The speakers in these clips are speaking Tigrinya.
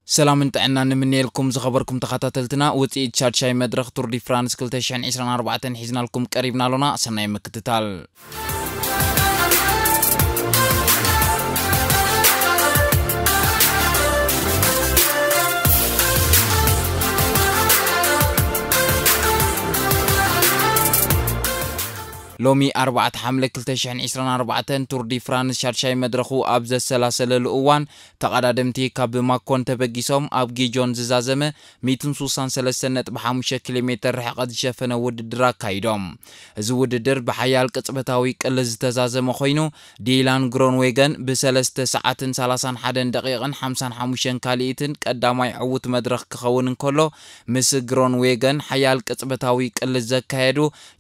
ሰላምን ጥዕናን ንምንየልኩም ዝኸበርኩም ተኸታተልትና፣ ውጽኢት ሻድሻይ መድረኽ ቱር ዲ ፍራንስ ክልተ ሽሕን ዕስራን ኣርባዕተን ሒዝናልኩም ቀሪብና ኣሎና። ሰናይ ምክትታል። ሎሚ ኣርባዕተ ሓምለ ክልተ ሽሕን ዕስራን ኣርባዕተን ቱር ዲ ፍራንስ ሻድሻይ መድረኹ ኣብ ዘሰላሰለሉ እዋን፣ ተቐዳደምቲ ካብ ማኮን ተበጊሶም ኣብ ጊጆን ዝዛዘመ ሚእትን ስሳን ሰለስተን ነጥቢ ሓሙሽተ ኪሎ ሜተር ርሕቀት ዝሸፈነ ውድድር ኣካይዶም። እዚ ውድድር ብሓያል ቅጽበታዊ ቅልስ ዝተዛዘመ ኮይኑ፣ ዲላን ግሮንዌገን ብሰለስተ ሰዓትን ሰላሳን ሓደን ደቂቕን ሓምሳን ሓሙሽተን ካልኢትን ቀዳማይ ዕዉት መድረኽ ክኸውን እንከሎ፣ ምስ ግሮንዌገን ሓያል ቅጽበታዊ ቅልስ ዘካየዱ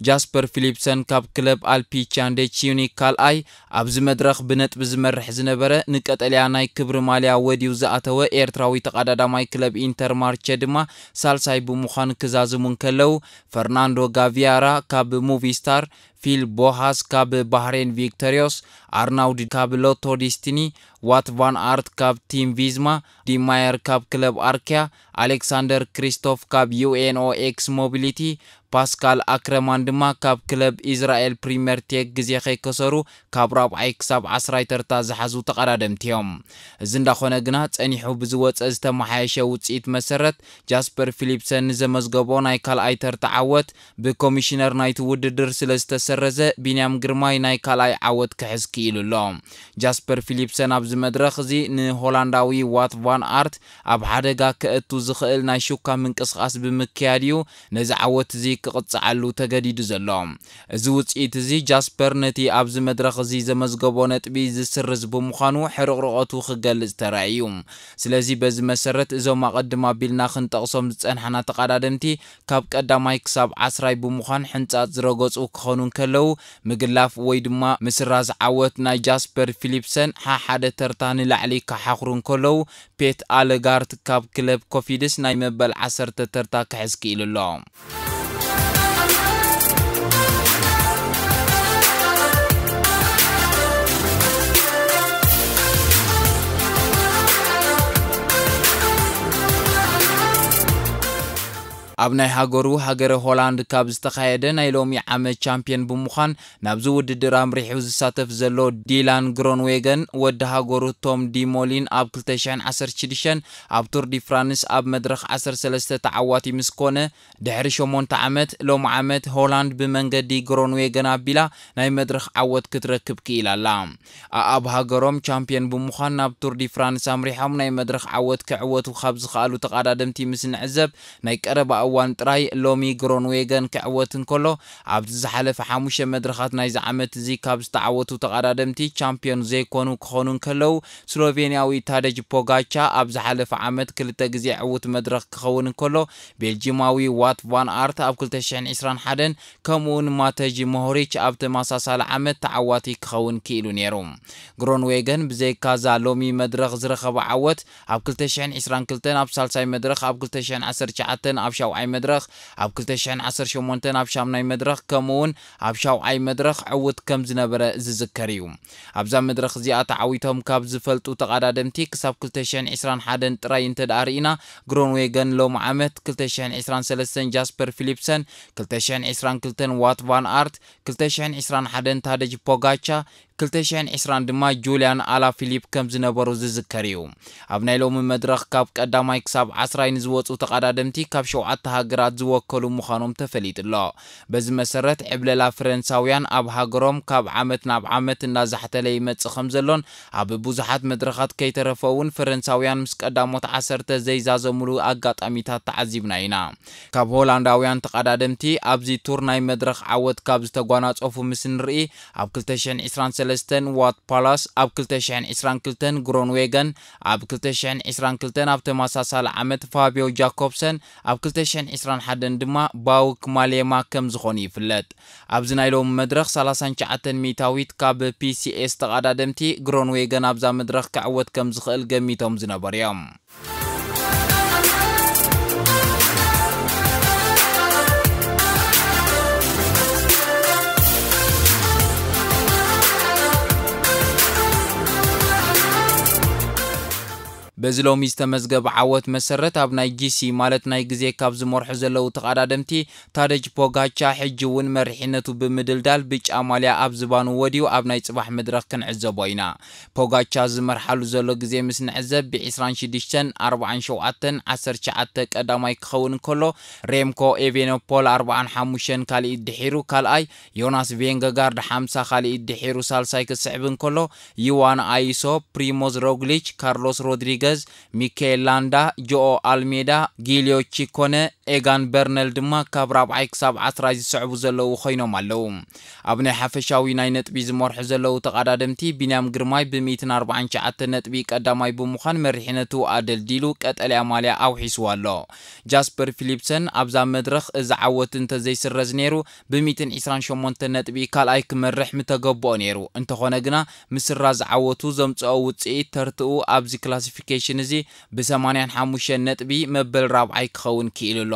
ጃስፐር ፊሊፕሰን ካብ ክለብ ኣልፒቻንዴ ቺዩኒክ ካልኣይ፣ ኣብዚ መድረኽ ብነጥቢ ዝመርሕ ዝነበረ፣ ንቀጠልያ ናይ ክብሪ ማልያ ወድዩ ዝኣተወ ኤርትራዊ ተቐዳዳማይ ክለብ ኢንተር ማርቸ ድማ ሳልሳይ ብምዃን ክዛዝሙ እንከለዉ፣ ፈርናንዶ ጋቪያራ ካብ ሙቪስታር፣ ፊል ቦሃስ ካብ ባህሬን ቪክቶሪዮስ፣ ኣርናውድ ካብ ሎቶ ዲስቲኒ፣ ዋት ቫን ኣርት ካብ ቲም ቪዝማ፣ ዲማየር ካብ ክለብ ኣርኪያ፣ ኣሌክሳንደር ክሪስቶፍ ካብ ዩ ኤን ኦ ኤክስ ሞቢሊቲ፣ ፓስካል ኣክረማን ድማ ካብ ክለብ ኢዝራኤል ፕሪምየር ቴክ ግዜ ከይከሰሩ ካብ ራብዓይ ክሳብ ዓስራይ ተርታ ዝሓዙ ተቐዳደምቲ እዮም። እዚ እንዳኾነ ግና፣ ጸኒሑ ብዝወጸ ዝተመሓየሸ ውጽኢት መሰረት፣ ጃስፐር ፊሊፕሰን ንዘመዝገቦ ናይ ካልኣይ ተርታ ዓወት ብኮሚሽነር ናይቲ ውድድር ስለ ዝተሰረዘ፣ ቢንያም ግርማይ ናይ ካልኣይ ዓወት ክሕዝ ክኢሉ ኣሎ። ጃስፐር ፊሊፕሰን ኣብዚ መድረኽ እዚ ንሆላንዳዊ ዋት ቫን ኣርት ኣብ ሓደጋ ከእቱ ዝኽእል ናይ ሹካ ምንቅስቓስ ብምክያድ እዩ ነዚ ዓወት እዚ ክቕጽዓሉ ተገዲዱ ዘሎ። እዚ ውጽኢት እዚ ጃስፐር ነቲ ኣብዚ መድረኽ እዚ ዘመዝገቦ ነጥቢ ዝስርዝ ብምዃኑ ሕርቕርቐቱ ክገልጽ ተራእዩ። ስለዚ በዚ መሰረት እዞም ኣቐድም ኣቢልና ክንጠቕሶም ዝጸንሓና ተቐዳደምቲ ካብ ቀዳማይ ክሳብ ዓስራይ ብምዃን ሕንጻጽ ዝረገጹ ክኾኑ እንከለዉ፣ ምግላፍ ወይ ድማ ምስራዝ ዓወት ናይ ጃስፐር ፊሊፕሰን ሓሓደ ተርታ ንላዕሊ ክሓኽሩ እንከለዉ፣ ፔት ኣለጋርት ካብ ክለብ ኮፊድስ ናይ መበል ዓሰርተ ተርታ ክሕዝ ክኢሉ ኣሎ። ኣብ ናይ ሃገሩ ሃገረ ሆላንድ ካብ ዝተኻየደ ናይ ሎሚ ዓመት ቻምፕዮን ብምዃን ናብዚ ውድድር ኣምሪሑ ዝሳተፍ ዘሎ ዲላን ግሮንዌገን፣ ወዲ ሃገሩ ቶም ዲሞሊን ኣብ ክልተ ሽሕን ዓሰርተ ሽዱሽተን ኣብ ቱር ዲ ፍራንስ ኣብ መድረኽ ዓሰርተ ሰለስተ ተዓዋቲ ምስ ኮነ፣ ድሕሪ ሸሞንተ ዓመት፣ ሎም ዓመት ሆላንድ ብመንገዲ ግሮንዌገን ኣቢላ ናይ መድረኽ ዓወት ክትረክብ ክኢላ ኣላ። ኣኣብ ሃገሮም ቻምፕዮን ብምዃን ናብ ቱር ዲ ፍራንስ ኣምሪሖም ናይ መድረኽ ዓወት ክዕወቱ ካብ ዝኸኣሉ ተቐዳደምቲ ምስ ንዕዘብ፣ ናይ ቀረባ እዋን ጥራይ ሎሚ ግሮንዌገን ክዕወት እንከሎ፣ ኣብዚ ዝሓለፈ ሓሙሽተ መድረኻት ናይዚ ዓመት እዚ ካብ ዝተዓወቱ ተቐዳደምቲ ቻምፕዮን ዘይኮኑ ክኾኑ እንከለዉ፣ ስሎቬንያዊ ታደጅ ፖጋቻ ኣብ ዝሓለፈ ዓመት ክልተ ግዜ ዕዉት መድረኽ ክኸውን እንከሎ፣ ቤልጂማዊ ዋት ቫን ኣርት ኣብ ክልተ ሽሕን ዕስራን ሓደን ከምኡውን ማተጅ ሞሆሪች ኣብ ተመሳሳሊ ዓመት ተዓዋቲ ክኸውን ክኢሉ ነይሩ። ግሮንዌገን ብዘይካዛ ሎሚ መድረኽ ዝረኸበ ዓወት ኣብ ክልተ ሽሕን ዕስራን ክልተን ኣብ ሳልሳይ መድረኽ፣ ኣብ ክልተ ሽሕን ዓሰርተ ትሽዓተን ኣብ ሻውዓይ መድረኽ፣ ኣብ ክልተ ሽሕን ዓሰርተ ሸሞንተን ኣብ ሻምናይ መድረኽ ከምኡውን ኣብ ሻውዓይ መድረኽ ዕዉት ከም ዝነበረ ዝዝከር እዩ። ኣብዛ መድረኽ እዚኣ ተዓዊቶም ካብ ዝፈልጡ ተቐዳደምቲ ክሳብ ክልተ ሽሕን ዕስራን ሓደን ጥራይ እንተ ደኣ ርኢና፣ ግሮንዌገን ሎም ዓመት፣ ክልተ ሽሕን ዕስራን ሰለስተን ጃስፐር ፊሊፕሰን፣ ክልተ ሽሕን ዕስራን ክልተን ዋት ቫን ኣርት፣ ክልተ ሽሕን ዕስራን ሓደን ታደጅ ፖጋቻ፣ ክልተ ሽሕን ዕስራን ድማ ጁልያን ኣላ ፊሊፕ ከም ዝነበሩ ዝዝከር እዩ። ኣብ ናይ ሎሚ መድረኽ ካብ ቀዳማይ ክሳብ ዓስራይ ንዝወጹ ተቐዳደምቲ ካብ ሸውዓተ ሃገራት ዝወከሉ ምዃኖም ተፈሊጡ ኣሎ። በዚ መሰረት ዕብለላ ፈረንሳውያን ኣብ ሃገሮም ካብ ዓመት ናብ ዓመት እናዛሕተለ ይመጽእ ከም ዘሎን ኣብ ብዙሓት መድረኻት ከይተረፈ እውን ፈረንሳውያን ምስ ቀዳሞት ዓሰርተ ዘይዛዘሙሉ ኣጋጣሚታት ተዓዚብና ኢና። ካብ ሆላንዳውያን ተቐዳደምቲ ኣብዚ ቱር ናይ መድረኽ ዓወት ካብ ዝተጓናጸፉ ምስ ንርኢ፣ ኣብ ክልተ ሽሕን ዕስራን ሰለስተን ዋት ፓላስ፣ ኣብ ክልተ ሽሕን ዕስራን ክልተን ግሮንዌገን፣ ኣብ ክልተ ሽሕን ዕስራን ክልተን ኣብ ተመሳሳሊ ዓመት ፋብዮ ጃኮብሰን፣ ኣብ ክልተ ሽሕን ዕስራን ሓደን ድማ ባውክ ማሌማ ከም ዝኾኑ ይፍለጥ። ኣብዚ ናይ ሎሚ መድረኽ ሰላሳን ትሽዓተን ሚእታዊት ካብ ፒ ሲ ኤስ ተቐዳደምቲ ግሮንዌገን ኣብዛ መድረኽ ክዕወት ከም ዝኽእል ገሚቶም ዝነበሩ እዮም። በዚ ሎሚ ዝተመዝገበ ዓወት መሰረት፣ ኣብ ናይ ጂ ሲ ማለት ናይ ግዜ ካብ ዝመርሑ ዘለዉ ተቐዳደምቲ፣ ታደጅ ፖጋቻ ሕጂ እውን መሪሕነቱ ብምድልዳል ብጫ ማልያ ኣብ ዝባኑ ወድዩ ኣብ ናይ ጽባሕ መድረኽ ክንዕዘቦ ኢና። ፖጋቻ ዝመርሓሉ ዘሎ ግዜ ምስ ንዕዘብ፣ ብ ዕስራን ሽዱሽተን ኣርባዓን ሸውዓተን ዓሰርተ ትሽዓተ ቀዳማይ ክኸውን እንከሎ፣ ሬምኮ ኤቬኖፖል ኣርባዓን ሓሙሽተን ካልኢት ድሒሩ ካልኣይ፣ ዮናስ ቬንገጋርድ ሓምሳ ካልኢት ድሒሩ ሳልሳይ ክስዕብ እንከሎ፣ ዩዋን ኣይሶ፣ ፕሪሞዝ ሮግሊች፣ ካርሎስ ሮድሪገዝ፣ ሚካኤል ላንዳ፣ ጆኦ ኣልሜዳ፣ ጊልዮ ቺኮነ፣ ኤጋን በርነል ድማ ካብ ራብዓይ ክሳብ ዓስራይ ዝስዕቡ ዘለዉ ኮይኖም ኣለዉ። ኣብ ናይ ሓፈሻዊ ናይ ነጥቢ ዝመርሑ ዘለዉ ተቐዳደምቲ፣ ቢንያም ግርማይ ብ ሚእትን ኣርባዓን ትሽዓተን ነጥቢ ቀዳማይ ብምዃን መሪሕነቱ ኣደልዲሉ ቀጠልያ ማልያ ኣውሒስዎ ኣሎ። ጃስፐር ፊሊፕሰን ኣብዛ መድረኽ እዚ ዓወት እንተዘይስረዝ ነይሩ፣ ብ ሚእትን ዕስራን ሸሞንተን ነጥቢ ካልኣይ ክመርሕ ምተገበኦ ነይሩ። እንተኾነ ግና፣ ምስራዝ ዓወቱ ዘምጽኦ ውጽኢት ተርትኡ ኣብዚ ክላሲፊኬሽን እዚ ብ ሰማንያን ሓሙሽተን ነጥቢ መበል ራብዓይ ክኸውን ክኢሉ ኣሎ።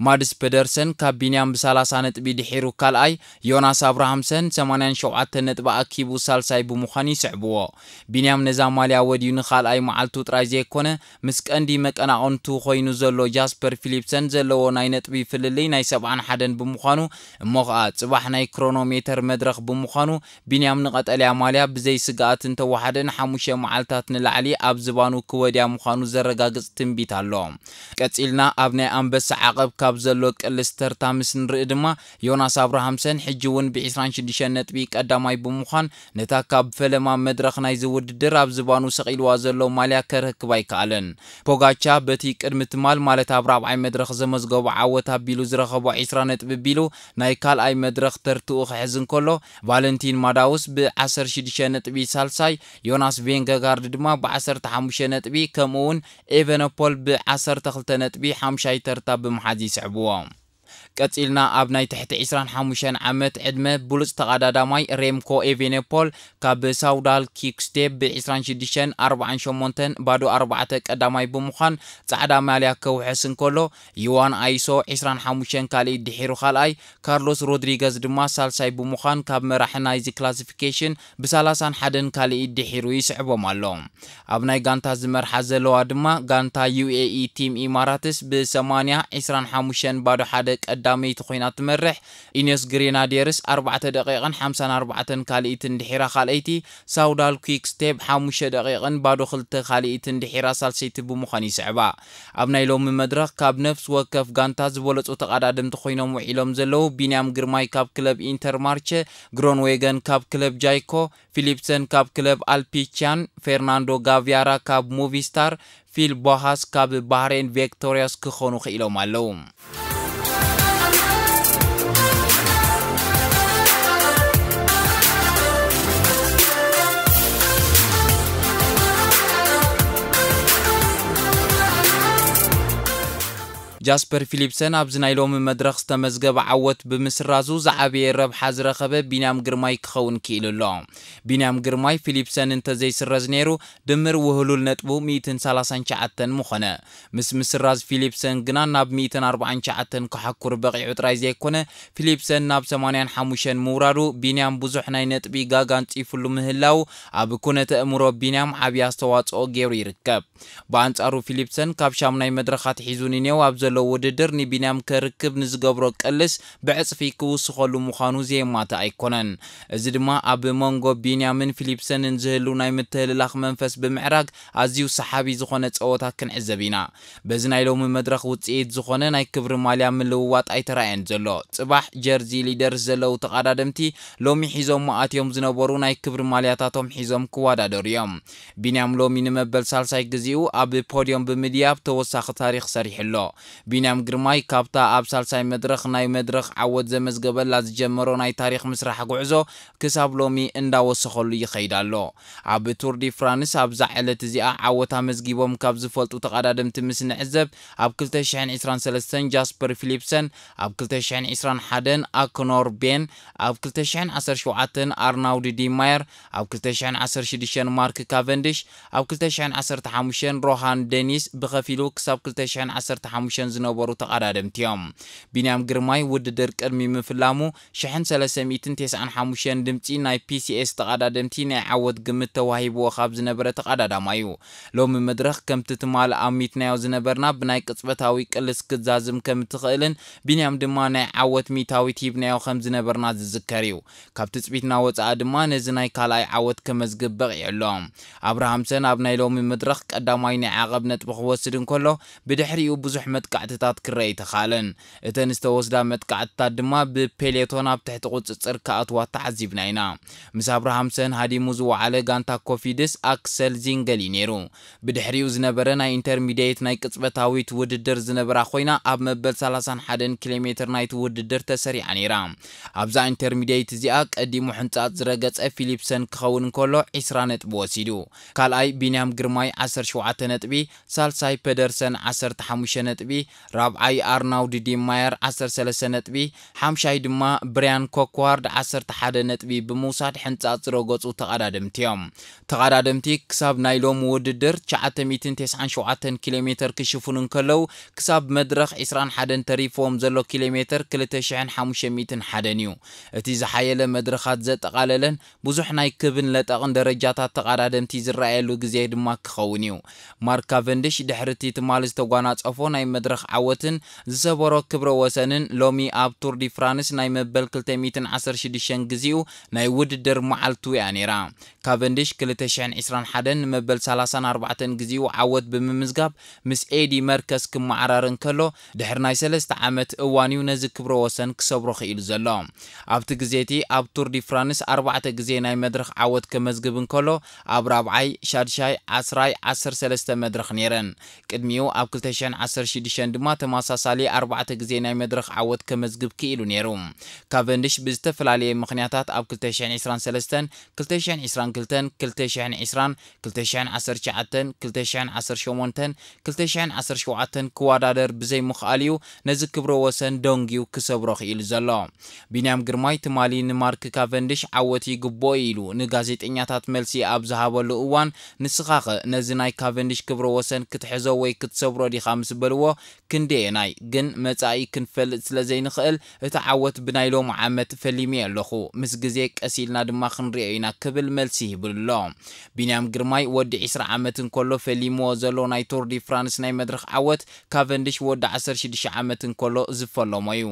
ማድስ ፔደርሰን ካብ ቢንያም ብ ሰላሳ ነጥቢ ድሒሩ ካልኣይ፣ ዮናስ ኣብርሃምሰን ሰማንያን ሸውዓተን ነጥቢ ኣኪቡ ሳልሳይ ብምዃን ይስዕብዎ። ቢንያም ነዛ ማልያ ወድዩ ንኻልኣይ መዓልቱ ጥራይ ዘይኮነ፣ ምስ ቀንዲ መቀናቕንቱ ኮይኑ ዘሎ ጃስፐር ፊሊፕሰን ዘለዎ ናይ ነጥቢ ፍልልይ ናይ ሰብዓን ሓደን ብምዃኑ፣ እሞ ኸኣ ጽባሕ ናይ ክሮኖሜተር መድረኽ ብምዃኑ፣ ቢንያም ንቐጠልያ ማልያ ብዘይ ስግኣት እንተወሓደ ንሓሙሽተ መዓልታት ንላዕሊ ኣብ ዝባኑ ክወድያ ምዃኑ ዘረጋግጽ ትንቢት ኣሎ። ቀጺልና ኣብ ናይ ኣንበሳ ዓቐብ ካብ ዘሎ ቅልስ ተርታ ምስ ንርኢ ድማ፣ ዮናስ ኣብርሃምሰን ሕጂ እውን ብ ዕስራን ሽዱሽተን ነጥቢ ቀዳማይ ብምዃን፣ ነታ ካብ ፈለማ መድረኽ ናይዚ ውድድር ኣብ ዝባኑ ሰቒልዋ ዘሎ ማልያ ከረክብ ኣይከኣለን። ፖጋቻ በቲ ቅድሚ ትማል ማለት ኣብ ራብዓይ መድረኽ ዘመዝገቦ ዓወት ኣቢሉ ዝረኸቦ ዕስራ ነጥቢ ቢሉ ናይ ካልኣይ መድረኽ ተርትኡ ክሕዝ እንከሎ፣ ቫለንቲን ማዳውስ ብ ዓሰርተ ሽዱሽተ ነጥቢ ሳልሳይ፣ ዮናስ ቬንገጋርድ ድማ ብ ዓሰርተ ሓሙሽተ ነጥቢ፣ ከምኡ እውን ኤቨነፖል ብ ዓሰርተ ክልተ ነጥቢ ሓምሻይ ተርታ ብምሓዝ ይስዕብዎ። ቀጺልና ኣብ ናይ ትሕቲ ዕስራን ሓሙሽተን ዓመት ዕድመ ብሉጽ ተቐዳዳማይ ሬምኮ ኤቬኔፖል ካብ ሳውዳል ኪክስቴፕ ብ ዕስራን ሽዱሽተን ኣርባዓን ሸሞንተን ባዶ ኣርባዕተ ቀዳማይ ብምዃን ጻዕዳ ማልያ ከውሕስ እንከሎ፣ ዩዋን ኣይሶ ዕስራን ሓሙሽተን ካልኢት ድሒሩ ካልኣይ፣ ካርሎስ ሮድሪገዝ ድማ ሳልሳይ ብምዃን ካብ መራሒ ናይዚ ክላሲፊኬሽን ብ ሰላሳን ሓደን ካልኢት ድሒሩ ይስዕቦም ኣሎ። ኣብ ናይ ጋንታ ዝመርሓ ዘለዋ ድማ ጋንታ ዩ ኤ ኢ ቲም ኢማራትስ ብ ሰማንያ ዕስራን ሓሙሽተን ባዶ ሓደ ቀዳመይቲ ኮይና ትመርሕ። ኢንዮስ ግሬናዴርስ ኣርባዕተ ደቂቕን ሓምሳን ኣርባዕተን ካልኢትን ድሒራ ካልኣይቲ፣ ሳውዳል ኲክ ስቴፕ ሓሙሽተ ደቂቕን ባዶ ክልተ ካልኢትን ድሒራ ሳልሰይቲ ብምዃን ይስዕባ። ኣብ ናይ ሎሚ መድረኽ ካብ ነፍሲ ወከፍ ጋንታ ዝበለጹ ተቐዳደምቲ ኮይኖም ውዒሎም ዘለዉ ቢንያም ግርማይ ካብ ክለብ ኢንተርማርቸ፣ ግሮንዌገን ካብ ክለብ ጃይኮ፣ ፊሊፕሰን ካብ ክለብ ኣልፒቻን፣ ፌርናንዶ ጋቪያራ ካብ ሙቪስታር፣ ፊል ቦሃስ ካብ ባህሬን ቪክቶሪያስ ክኾኑ ክኢሎም ኣለዉ። ጃስፐር ፊሊፕሰን ኣብዚ ናይ ሎሚ መድረኽ ዝተመዝገበ ዓወት ብምስራዙ ዝዓበየ ረብሓ ዝረኸበ ቢንያም ግርማይ ክኸውን ክኢሉ ኣሎ። ቢንያም ግርማይ ፊሊፕሰን እንተዘይስረዝ ነይሩ፣ ድምር ውህሉል ነጥቡ ሚእትን ሰላሳን ትሽዓተን ምኾነ። ምስ ምስራዝ ፊሊፕሰን ግና ናብ ሚእትን ኣርባዓን ትሽዓተን ክሓኩር በቒዑ ጥራይ ዘይኮነ፣ ፊሊፕሰን ናብ ሰማንያን ሓሙሽተን ምውራዱ ቢንያም ብዙሕ ናይ ነጥቢ ጋጋ ኣንጺፉሉ ምህላው ኣብ ኩነተ ኣእምሮ ቢንያም ዓቢ ኣስተዋጽኦ ገይሩ ይርከብ። ብኣንጻሩ ፊሊፕሰን ካብ ሻምናይ መድረኻት ሒዙ ንኔው ኣብ ዘሎ ውድድር ንቢንያም ከርክብ ንዝገብሮ ቅልስ ብዕጽፊ ክውስኸሉ ምዃኑ ዘየማትእ ኣይኮነን። እዚ ድማ ኣብ መንጎ ቢንያምን ፊሊፕሰንን ዝህሉ ናይ ምትህልላኽ መንፈስ ብምዕራግ ኣዝዩ ሰሓቢ ዝኾነ ጸወታ ክንዕዘብ ኢና። በዚ ናይ ሎሚ መድረኽ ውጽኢት ዝኾነ ናይ ክብሪ ማልያ ምልውዋጥ ኣይተራእየን ዘሎ። ጽባሕ ጀርዚ ሊደርስ ዘለዉ ተቐዳደምቲ ሎሚ ሒዞሞ ኣትዮም ዝነበሩ ናይ ክብሪ ማልያታቶም ሒዞም ክወዳደሩ እዮም። ቢንያም ሎሚ ንመበል ሳልሳይ ግዚኡ ኣብ ፖድዮም ብምድያብ ተወሳኺ ታሪኽ ሰሪሑ ኣሎ። ቢንያም ግርማይ ካብታ ኣብ ሳልሳይ መድረኽ ናይ መድረኽ ዓወት ዘመዝገበላ ዝጀመሮ ናይ ታሪኽ ምስራሕ ጉዕዞ ክሳብ ሎሚ እንዳወሰኸሉ ይኸይድ ኣሎ። ኣብ ቱር ዲ ፍራንስ ኣብዛ ዕለት እዚኣ ዓወት ኣመዝጊቦም ካብ ዝፈልጡ ተቐዳደምቲ ምስ ንዕዘብ፣ ኣብ ክልተ ሽሕን ዕስራን ሰለስተን ጃስፐር ፊሊፕሰን፣ ኣብ ክልተ ሽሕን ዕስራን ሓደን ኣክኖር ቤን፣ ኣብ ክልተ ሽሕን ዓሰርተ ሸውዓተን ኣርናውድ ዲ ማየር፣ ኣብ ክልተ ሽሕን ዓሰርተ ሽዱሽተን ማርክ ካቨንዲሽ፣ ኣብ ክልተ ሽሕን ዓሰርተ ሓሙሽተን ሮሃን ደኒስ ብኸፊሉ ክሳብ ክልተ ሽሕን ዓሰርተ ሓሙሽተን ዝነበሩ ተቐዳደምቲ እዮም። ቢንያም ግርማይ ውድድር ቅድሚ ምፍላሙ ሽሕን ሰለስተ ሚእትን ተስዓን ሓሙሽተን ድምፂ ናይ ፒሲኤስ ተቐዳደምቲ ናይ ዓወት ግምት ተዋሂብዎ ካብ ዝነበረ ተቐዳዳማይ እዩ። ሎሚ መድረኽ ከምቲ ትማሊ ኣሚትናዮ ዝነበርና ብናይ ቅጽበታዊ ቅልስ ክዛዝም ከም እትኽእልን ቢንያም ድማ ናይ ዓወት ሚእታዊት ሂብናዮ ከም ዝነበርና ዝዝከር እዩ። ካብ ትጽቢትና ወጻኢ ድማ ነዚ ናይ ካልኣይ ዓወት ከመዝግብ በቒዑ ኣሎ። ኣብርሃምሰን ኣብ ናይ ሎሚ መድረኽ ቀዳማይ ናይ ዓቐብ ነጥቢ ክወስድ እንከሎ ብድሕሪኡ ብዙሕ መጥቃዕትታት ክረአ ኣይተኻእለን። እተን ዝተወስዳ መጥቃዕትታት ድማ ብፔሌቶን ኣብ ትሕቲ ቁጽጽር ክኣትዋ ተዓዚብና ኢና። ምስ ኣብርሃምሰን ሃዲሙ ዝወዓለ ጋንታ ኮፊድስ ኣክሰል ዚንገል እዩ ነይሩ። ብድሕሪኡ ዝነበረ ናይ ኢንተርሚዲየት ናይ ቅጽበታዊት ውድድር ዝነበራ ኮይና ኣብ መበል ሰላሳን ሓደን ኪሎ ሜትር ናይቲ ውድድር ተሰሪዓ ነይራ። ኣብዛ ኢንተርሚዲየት እዚኣ ቀዲሙ ሕንጻጽ ዝረገጸ ፊሊፕሰን ክኸውን እንከሎ ዒስራ ነጥቢ ወሲዱ። ካልኣይ ቢንያም ግርማይ ዓሰርተ ሸውዓተ ነጥቢ፣ ሳልሳይ ፐደርሰን ዓሰርተ ሓሙሽተ ነጥቢ፣ ራብዓይ ኣርናውድ ዲማየር ዓሰርተ ሰለስተ ነጥቢ፣ ሓምሻይ ድማ ብርያን ኮክዋርድ ዓሰርተ ሓደ ነጥቢ ብምውሳድ ሕንጻጽ ዝረገጹ ተቐዳደምቲ እዮም። ተቐዳደምቲ ክሳብ ናይ ሎሚ ውድድር ትሽዓተ ሚእትን ተስዓን ሸውዓተን ኪሎ ሜትር ክሽፍኑ እንከለዉ ክሳብ መድረኽ ዒስራን ሓደን ተሪፍዎም ዘሎ ኪሎ ሜትር ክልተ ሽሕን ሓሙሽተ ሚእትን ሓደን እዩ። እቲ ዝሓየለ መድረኻት ዘጠቓለለን ብዙሕ ናይ ክብን ለጠቕን ደረጃታት ተቐዳደምቲ ዝረኣየሉ ግዜ ድማ ክኸውን እዩ። ማርክ ካቨንድሽ ድሕሪ እቲ ትማሊ ዝተጓናጸፎ ናይ መድረኽ ዓወትን ዝሰበሮ ክብረ ወሰንን ሎሚ ኣብ ቱር ዲ ፍራንስ ናይ መበል ክልተ ሚእትን ዓሰርተ ሽዱሽተን ግዜኡ ናይ ውድድር መዓልቱ እያ ነይራ። ካቨንድሽ ክልተ ሽሕን ዕስራን ሓደን ንመበል ሰላሳን ኣርባዕተን ግዜኡ ዓወት ብምምዝጋብ ምስ ኤዲ መርከስ ክመዓራር እንከሎ ድሕሪ ናይ ሰለስተ ዓመት እዋን እዩ ነዚ ክብረ ወሰን ክሰብሮ ክኢሉ ዘሎ። ኣብቲ ግዜ እቲ ኣብ ቱር ዲ ፍራንስ ኣርባዕተ ግዜ ናይ መድረኽ ዓወት ከመዝግብ እንከሎ ኣብ ራብዓይ፣ ሻድሻይ፣ ዓስራይ፣ ዓሰርተ ሰለስተ መድረኽ ነይረን። ቅድሚኡ ኣብ ክልተ ሽሕን ዓሰርተ ሽዱሽተን ድማ ተመሳሳሊ ኣርባዕተ ግዜ ናይ መድረኽ ዓወት ከመዝግብ ክኢሉ ነይሩ። ካቨንድሽ ብዝተፈላለየ ምኽንያታት ኣብ ክልተ ሽሕን ዕስራን ሰለስተን፣ ክልተ ሽሕን ዕስራን ክልተን፣ ክልተ ሽሕን ዕስራን፣ ክልተ ሽሕን ዓሰርተ ትሽዓተን፣ ክልተ ሽሕን ዓሰርተ ሸሞንተን፣ ክልተ ሽሕን ዓሰርተ ሸውዓተን ክወዳደር ብዘይምኽኣሉ እዩ ነዚ ክብረ ወሰን ደንጊዩ ክሰብሮ ክኢሉ ዘሎ። ቢንያም ግርማይ ትማሊ ንማርክ ካቨንድሽ ዓወት ይግብኦ ኢሉ ንጋዜጠኛታት መልሲ ኣብ ዝሃበሉ እዋን፣ ንስኻኸ ነዚ ናይ ካቨንድሽ ክብረ ወሰን ክትሕዞ ወይ ክትሰብሮ ዲኻ ምስ በልዎ፣ ክንደየናይ ግን መጻኢ ክንፈልጥ ስለ ዘይንኽእል፣ እቲ ዓወት ብናይ ሎሚ ዓመት ፈሊመዮ ኣለኹ። ምስ ግዜ ቀስ ኢልና ድማ ክንሪኦ ኢና ክብል መልሲ ሂቡ ኣሎ። ቢንያም ግርማይ ወዲ ዕስራ ዓመት እንከሎ ፈሊምዎ ዘሎ ናይ ቱር ዲ ፍራንስ ናይ መድረኽ ዓወት፣ ካቨንድሽ ወዲ ዓሰርተ ሽዱሽተ ዓመት እንከሎ ዝፈለሞ እዩ።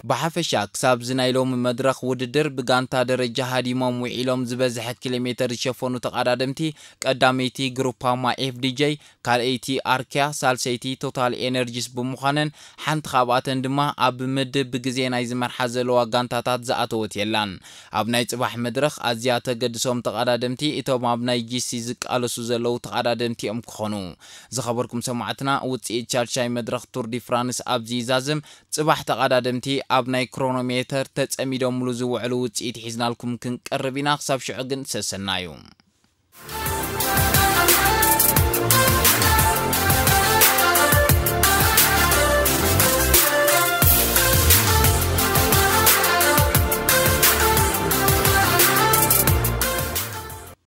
ብሓፈሻ ክሳብዚ ናይ ሎሚ መድረኽ ውድድር ብጋንታ ደረጃ ሃዲሞም ውዒሎም ዝበዝሐ ኪሎ ሜተር ዝሸፈኑ ተቐዳደምቲ ቀዳመይቲ ግሩፓማ ኤፍዲጄ፣ ካልኣይቲ ኣርኪያ፣ ሳልሰይቲ ቶታል ኤነርጂስ ብምዃነን ሓንቲ ካብኣተን ድማ ኣብ ምድብ ብግዜ ናይ ዝመርሓ ዘለዋ ጋንታታት ዝኣተወት የላን። ኣብ ናይ ጽባሕ መድረኽ ኣዝያ ተገድሶም ተቐዳደምቲ እቶም ኣብ ናይ ጂሲ ዝቃለሱ ዘለዉ ተቐዳደምቲ እዮም ክኾኑ። ዝኸበርኩም ሰማዕትና፣ ውጽኢት ሻድሻይ መድረኽ ቱር ዲ ፍራንስ ኣብዚ ይዛዝም። ጽባሕ ተቐዳደምቲ ኣብ ናይ ክሮኖሜተር ተጸሚዶምሉ ዝውዕሉ ውጽኢት ሒዝናልኩም ክንቀርብ ኢና። ክሳብ ሽዑ ግን ሰሰናዩ።